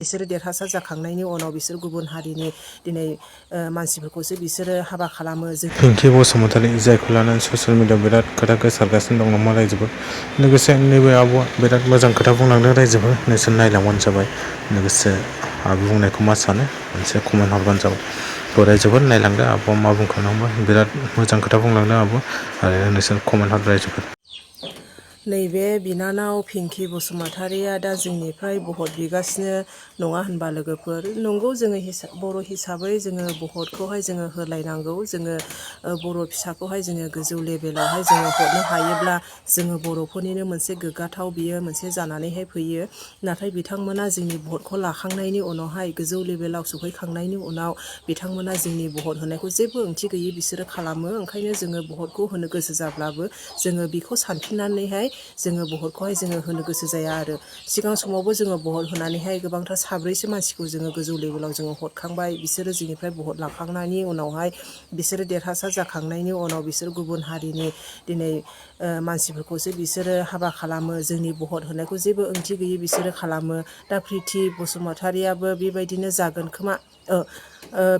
बिसोरो देरहासार जाखांनायनि उनाव बिसोर गुबुन हारिनि दिनै मानसिफोरखौसो बिसोरो हाबा खालामो। पिंकि बसुमतारी जायखौ लानानै ससियेल मिडियाआव बिराद खोथा गोसारगासिनो दं नामा रायजोफोर। लोगोसे नैबे आब'आ बिराद मोजां खोथा बुंलांदों रायजोफोर, नोंसोर नायलांबानो जाबाय। लोगोसे आबो बुंनायखौ मा सानो मोनसे कमेन्ट हरबानो जाबाय। थ' रायजोफोर नायलांदो आब'आ मा बुंखांनांगौ, बिराद मोजां खोथा बुंलांदों आब', आरो नोंसोर कमेन्ट हर रायजोफोर। नैबे बिनानाव पिंकि बसुमतारीया दा जोंनिफ्राय भट बिगासिनो नङा होनबा लोगोफोर। नंगौ, जोङो बर' हिसाबै जोङो भटखौहाय जोङो होलायनांगौ। जोङो बर' फिसाखौहाय जोङो गोजौ लेभेलावहाय जोङो हरनो हायोब्ला जोङो बर'फोरनिनो मोनसे गोग्गाथाव बियो मोनसे जानानैहाय फैयो। नाथाय बिथांमोना जोंनि भटखौ लाखांनायनि उनावहाय गोजौ लेभेलाव सफैखांनायनि उनाव बिथांमोना जोंनि भट होनायखौ जेबो ओंथि गैयि बिसोरो खालामो। ओंखायनो जोङो भटखौ होनो गोसो जाब्लाबो जोङो बेखौ सानफिननानैहाय जोङो भटखौहाय जोङो होनो गोसो जाया आरो। सिगां समावबो जोङो भट होनानैहाय गोबांथार साब्रैसो मानसिखौ जोङो गोजौ लेभेलाव जोङो हरखांबाय। बिसोरो जोंनिफ्राय भट लाखांनायनि उनावहाय बिसोरो देरहासार जाखांनायनि उनाव बिसोर गुबुन हारिनि दिनै मानसिफोरखौसो बिसोरो हाबा खालामो। जोंनि भट होनायखौ जेबो ओंथि गैयि बिसोरो खालामो। दा प्रिति बसुमतारीयाबो बेबायदिनो जागोन खोमा,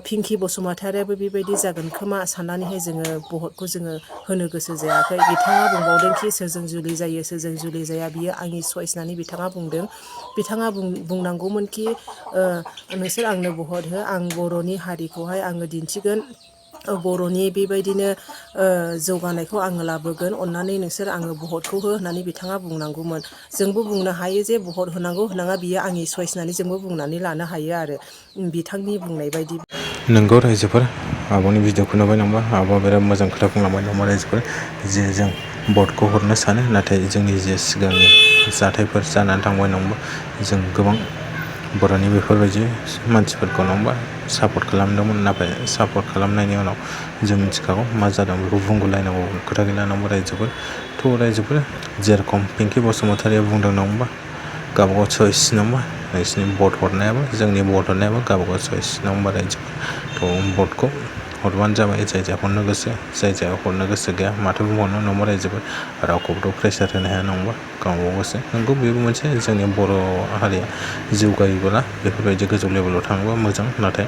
पिंकि बसुमतारीयाबो बेबायदि जागोन खोमा साननानैहाय जोङो भटखौ जोङो होनो गोसो जायाखै। बिथाङा बुंबावदोंखि सोरजों जुलि जायो सोरजों जुलि जाया बियो आंनि चइस होननानै बिथाङा बुंदों। बिथाङा बुंनांगौमोनखि नोंसोर आंनो भट हो, आं बर'नि हारिखौहाय आङो दिन्थिगोन, बर'नि बेबायदिनो जौगानायखौ आङो लाबोगोन, अननानै नोंसोर आङो भटखौ हो होननानै बिथाङा बुंनांगौमोन। जोंबो बुंनो हायो जे भट होनांगौ होनाङा बियो आंनि चइस होननानै जोंबो बुंनानै लानो हायो आरो बिथांनि बुंनाय बायदि। नोंगौ रायजोफोर, आब'नि भिडिअखौ नुबाय नंबा, आब'आ बिराद मोजां खोथा बुंलांबाय नंबा रायजोफोर, जे जों भटखौ हरनो सानो नाथाय जोंनि जे सिगांनि जाथायफोर जानानै थांबाय नंबा, जों गोबां बर'नि बेफोरबायदि मानसिफोरखौ नंबा सापर्ट खालामदोंमोन। नाथाय सापर्ट खालामनायनि उनाव जों मिथिखागौ मा जादों, बेखौ बुंगुलायनांगौ खोथा गैला नंबा रायजोफोर। थ' रायजोफोर, जेरखम पिंकि बसुमतारीया बुंदों नंबा, गावबागाव चइस नंबा, नोंसिनि भट हरनायाबो जोंनि भट हरनायाबो गावबागाव चइस नंबा रायजोफोर। थ' भटखौ हरबानो जाबाय, जाय जाय हरनो गोसो, जाय जाय हरनो गोसो गैया माथो बुंबावनो नंबा रायजोफोर। रावखौबोथ' प्रेसार होनो हाया नंबा, गावबागाव गोसो। नंगौ, बेबो मोनसे जोंनि बर' हारिया जौगायोब्ला बेफोरबायदि गोजौ लेभेलाव थाङोबा मोजां। नाथाय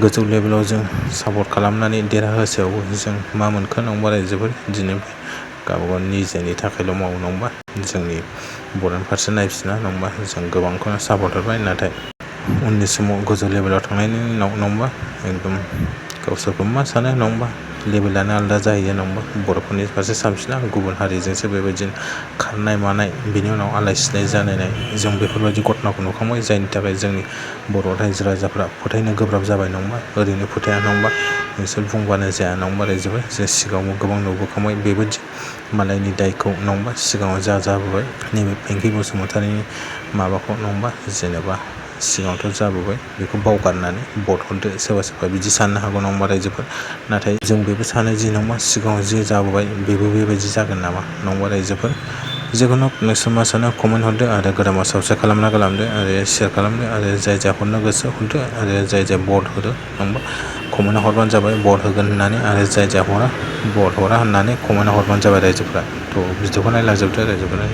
गोजौ लेभेलाव जों सापर्ट खालामनानै देरहाहोसेयावबो जों मा मोनखो नंबा रायजोफोर। दिनै गावबागाव निजेनि थाखायल' मावो नंबा, जोंनि बर'नि फारसे नायफिना नंबा। जों गोबांखौनो सापर्ट हरबाय, नाथाय उननि समाव गोजौ लेभेलाव थांनायनि उनाव नंबा एकदम गावसोरखौ मा सानो नंबा, लेभेलानो आलादा जाहैयो नंबा। बर'फोरनि फारसे सानफिना, गुबुन हारिजोंसो बेबायदिनो खारनाय मानाय, बिनि उनाव आलाय सिलाय जालायनाय, जों बेफोरबायदि घटनाखौ नुखांबाय। जायनि थाखाय जोंनि बर' रायजो राजाफ्रा फोथायनो गोब्राब जाबाय नंबा, ओरैनो फोथाया नंबा, नोंसोर बुंबानो जाया नंबा रायजोफोर। जे सिगाङाव गोबां नुबोखांबाय बेबायदि मालायनि दायखौ नंबा, सिगाङाव जा जाबोबाय नैबे पिंकि बसुमतारीनि माबाखौ नंबा, जेनेबा सिगाङावथ' जाबोबाय, बेखौ बावगारनानै भट हरदो सोरबा सोरबा बिदि साननो हागौ नंबा रायजोफोर। नाथाय जों बेबो सानो जि नंबा, सिगाङाव जे जाबोबाय बेबो बेबायदि जागोन नामा नंबा रायजोफोर। जिखुनु नोंसोर मा सानो कमेन्ट हरदो, आरो गोदान साबसक्राइब खालामना गालामदो, आरो शेयार खालामदो, आरो जाय जाय हरनो गोसो हरदो, आरो जाय जाय भट होदो नंबा कमेन्ट हरबानो जाबाय भट होगोन होननानै, आरो जाय जाय हरा भट हरा होननानै कमेन्ट हरबानो जाबाय रायजोफोरा। थ' भिडिअखौ नायलाजोबदो रायजोफोरा।